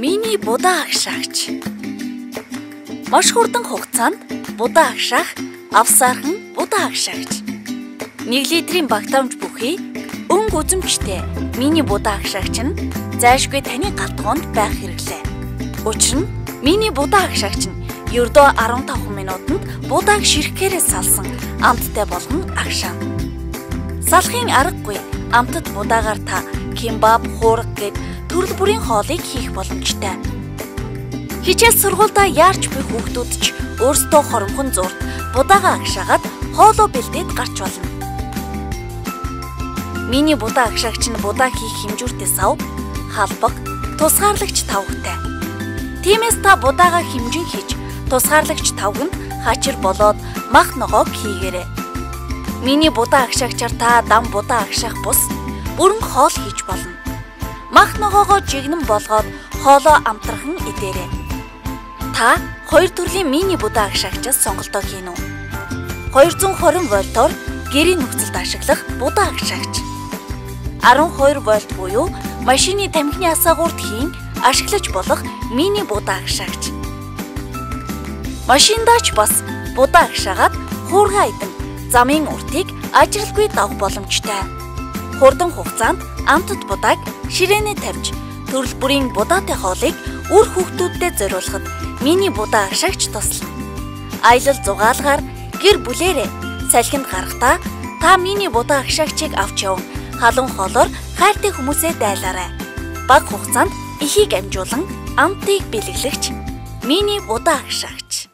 Мини будаа агшаагч. Маш хурдан хугацаанд будаа агшаах авсаархан будаа агшаагч. 1 литрийн багтаамж бүхий өнгө үзэмжтэй мини будаа агшаагч нь зайлшгүй таны гал тогоонд байх хэрэглээ. Учир нь мини будаа агшаагч нь ердөө 15 минутанд будааг ширхгээрээ салсан амттай болгон агшаана. Салахын аргагүй амтат будаагаар та кимбаб, хуурга гээд төрөл бүрийн хоолыг хийх боломжтой. Хичээл сургуульдаа яарч буй хүүхдүүд ч өөрсдөө хоромхон зуурт будаагаа агшаагаад хоолоо бэлдээд гарч болно. Мини будаа агшаагч нь будаа хийх хэмжүүртэй сав, халбаг, тусгаарлагч тавгтай. Тиймээс та будаагаа хэмжин хийж тусгаарлагч тавганд хачир болоод мах ногоог хийгээрэй. Мини будаа агшаагчаар та дам будаа агшаах бус бүрэн хоол хийж болно. Мах ногоогоо жигнэн болгоод хоолоо амтархан идээрэй. Та хоёр төрлийн мини будаа агшаагчаас сонголтоо хийнэ үү? 220 вольтоор гэрийн нөхцөлд ашиглах будаа агшаагч. 12 вольт буюу машины тамхины асаагуурт хийн ашиглаж болох мини будаа агшаагч. Машиндаа ч бас будаа агшаагаад хуургай идэн замын уртыг ажралгүй давах боломжтой. Хурдан хугацаанд амтат будааг ширээнээ тавьж төрөл бүрийн будаатай хоолыг үр хүүхдүүддээ зориулахад мини будаа агшаагч туслана. Аялал зугаалгаар гэр бүлээрээ салхинд гарахдаа та мини будаа агшаагчийг авч яван халуун хоолоор хайртай хүмүүсээ дайлаарай. Бага хугацаанд ихийг амжуулан амтыг бэлэглэгч мини будаа агшаагч.